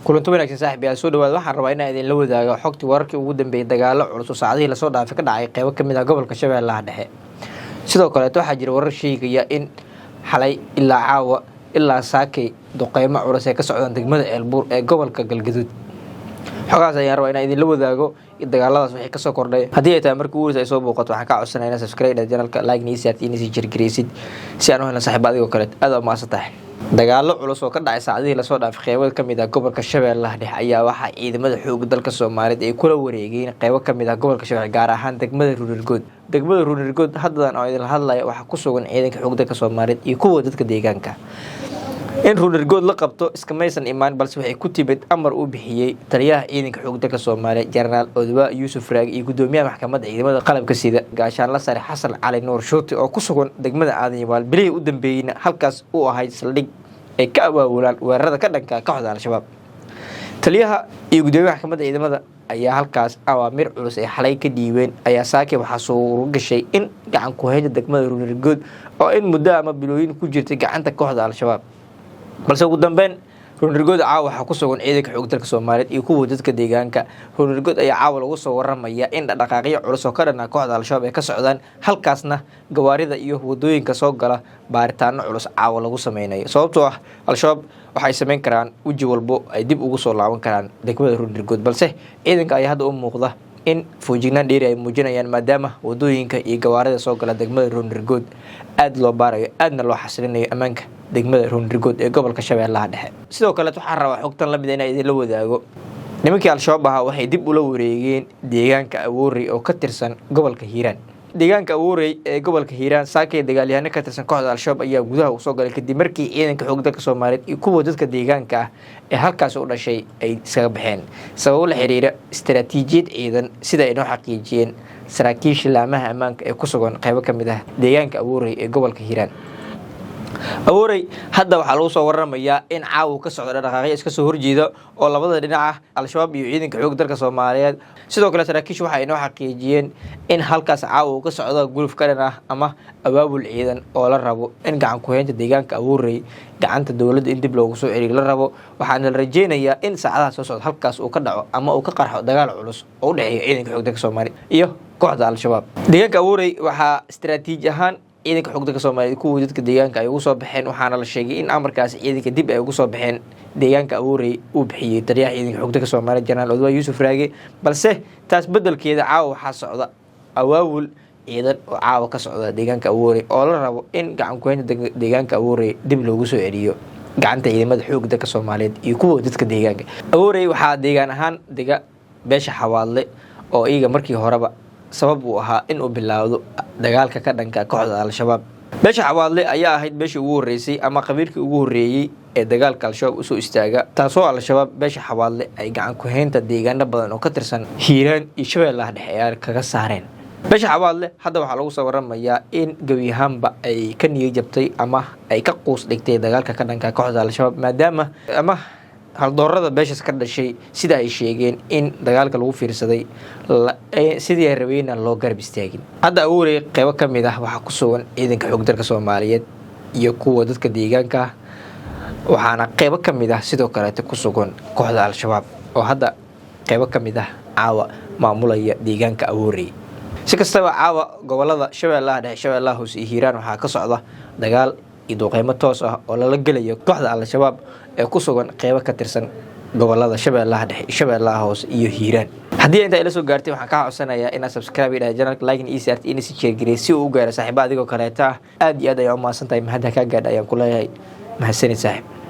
Kulanti wanaagsan, saaxib yaal, soo dhawaad. Waxaan rabaa inaan idinla wadaago xogtii wararkii ugu dambeeyay dagaalo culus oo saacadihii lasoo dhaafay ka dhacay qeybo ka mid ah gobolka Shabeellaha Dhexe. Sidoo kaleeto, waxaa jira warar sheegaya in xalay ilaa caawa ilaa saakay duqeymo culus ay ka socdaan degmada Ceelbuur ee gobolka Galgaduud. Xogahaas ayaan rabaa inaan idinla wadaago, dagaaladaas wixii kasoo kordhay. Haddii ay tahay markii ugu horeysa ay soo booqato, waxaan kaa codsanaya inaa subscribe channelka, like nii saartid, inay sii share gareysid si aan u helno saaxiib adigoo kale. Aad aa umahadsan tahay. Dagaalo culus oo ka dhacay saacadihii lasoo dhaafay qeybo ka mid ah gobolka Shabeellaha Dhexe ayaa waxaa ciidamada xooga dalka Soomaaliyeed ay kula wareegeen qeybo ka mid ah gobolka Shabeelle, gaar ahaan degmada Ruunirgood. Degmada Ruunirgood haddadan oo idinla hadlaya waxaa ku sugan ciidanka xooga dalka Soomaaliyeed iyo kuwa dadka deegaanka. In Ruunirgood la qabto iskamaysan imaan, balse waxay ku timid amar uu bixiyey taliyaha ciidanka xoog dalka Soomaaliya, Jenaraal Odwaa Yuusuf Raagi, iyo gudoomiyaha maxkamadda ciidamada qalabka sida, Gaashaanla Sare Xasan Cali Nuur Shuuti, oo ku sugan degmada Aadan Yabaal. Bilihii u dambeeyeyna halkaas uu ahayd saldhig ay ka abaabulaan weerarada ka dhanka kooxda Al-Shabaab. Taliyaha iyo gudoomiyaha maxkamadda ciidamada ayaa halkaas awaamir culus ay xalay ka dhiibeen ayaa saakay waxaa suuro gashay in gacan ku-haynta degmada Ruunirgood oo in muddo ama bilooyin ku jirtay gacanta kooxda Al-Shabaab. Balse ugu dambeyn, Ruunirgood caawa waxaa ku sugan ciidanka xoog dalka Soomaaliyeed iyo kuwa dadka deegaanka. Ruunirgood ayaa caawa lagu soo waramaya in dhaqdhaqaaqyo culus oo ka dhana kooxda Al-Shabaab ay ka socdaan halkaasna, gawaarida iyo wadooyinka soo gala baaritaano culus caawa lagu sameynayo, sababtoo ah Al-Shabaab waxay sameyn karaan weji walbo ay dib ugu soo laaban karaan degmada Ruunirgood. Balse ciidanka ayaa hadda u muuqda in foojignaan dheeri ay muujinayaan, maadaama wadooyinka iyo gawaarida soo gala degmada Ruunirgood aada loo baarayo, aadna loo xasilinayo ammaanka degmada Ruunirgood ee gobolka Shabeellaha Dhexe. Sidoo kaleet, waxaan rabaa xogtan lamid inaan idinla wadaago. Nimankii Al-Shabaab ahaa waxay dib ula wareegeen deegaanka Awoorey oo ka tirsan gobolka Hiiraan. Deegaanka Awoorey ee gobolka Hiiraan saakay dagaalyahano ka tirsan kooxda Al-Shabaab ayaa gudaha usoo galay, kadib markii ciidanka xoog dalka Soomaaliyeed iyo kuwa dadka deegaanka ah ee halkaasi u dhashay ay iskaga baxeen sababo la xiriira istaraatiijiyad ciidan, sida ay noo xaqiijiyeen saraakiisha laamaha ammaanka ee ku sugan qeybo ka mid ah deegaanka Awoorey ee gobolka Hiiraan. Awoorey hadda waxaa lagu soo waramayaa in caawa ka socda dhaqaaqyo iska soo horjeeda oo labada dhinac ah, Al-Shabaab iyo ciidanka xoog dalka Soomaaliyeed. Sidoo kale, saraakiishu waxa ay noo xaqiijiyeen in halkaas caawa uu ka socdo guluf ka dhan ah ama abaabul ciidan oo la rabo in gacan ku-haynta deegaanka Awoorey gacanta dowladda in dib loogu soo celiyo la rabo. Waxaana la rajeynayaa in saacadaha soo socda halkaas uu ka dhaco ama uu ka qarxo dagaal culus oo u dhexeeya ciidanka xoog dalka Soomaaliya iyo kooxda Al-Shabaab. Deegaanka Awoorey waxaa istaraatiiji ahaan ciidanka xoog dalka Soomaaliyeed, kuwa dadka deegaanka ay ugu soo baxeen, waxaana la sheegay in amarkaasi ciidanka dib ay ugu soo baxeen deegaanka Awoorey uu bixiyey taliyaha ciidanka xoog dalka Soomaaliyeed, Jenaraal Odwaa Yuusuf Raage. Balse taas beddelkeeda, caawa waxaa socda awaawul ciidan oo caawa ka socda deegaanka Awoorey oo la rabo in gacan ku-haynta deegaanka Awoorey dib loogu soo celiyo gacanta ciidamada xoog dalka Soomaaliyeed iyo kuwa dadka deegaanka. Awoorey waxaa deegaan ahaan dega beesha Xawaadle oo iyaga markii horeba sabab uu ahaa in uu bilaawdo dagaalka ka dhanka kooxda Al-Shabaab. Beesha Xawaadle ayaa ahayd beeshii ugu horreysay ama qabiilkii ugu horreeyey ee dagaalka Al-Shabaab usoo istaaga, taasoo Al-Shabaab beesha Xawaadle ay gacan ku-haynta deegaano badan oo ka tirsan Hiiraan iyo Shabeellaha Dhexe ay kaga saareen. Beesha Xawaadle hadda waxaa lagu soo waramayaa in gebi ahaanba ay ka niyo jabtay ama ay ka quus dhigtay dagaalka ka dhanka kooxda Al-Shabaab, maadaama ama haldoorada beeshaas ka dhashay sida ay sheegeen in dagaalka lagu fiirsaday, sidii ay rabeyna loo garab istaagin. Hadda Awoorey qeybo ka mid ah waxaa ku sugan ciidanka xoog dalka Soomaaliyeed iyo kuwa dadka deegaanka ah, waxaana qeybo ka mid ah sidoo kaleete ku sugan kooxda Al-Shabaab oo hadda qeybo ka mid ah caawa maamulaya deegaanka Awoorey. Si kastaba, caawa gobolada Shabeellaha Dhexe, Shabeellaha Hoose iyo Hiiraan waxaa ka socda dagaal iyo duqeymo toos ah oo lala gelayo kooxda Al-Shabaab ee ku sugan qeybo ka tirsan gobolada Shabeellaha Dhexe, Shabeellaha Hoose iyo Hiiraan. Haddii intaa ila soo gaartay, waxaan kaa codsanayaa inaad subscribe idhaha channelka, like ii saartay, ina si share garey si uu u gaaro saaxiiba adigoo kaleeta ah. Aad iyo aad ayaa u mahadsan tahay. Mahadda kaa gaadha ayaan ku leeyahay. Mahadsanid, saaxiib.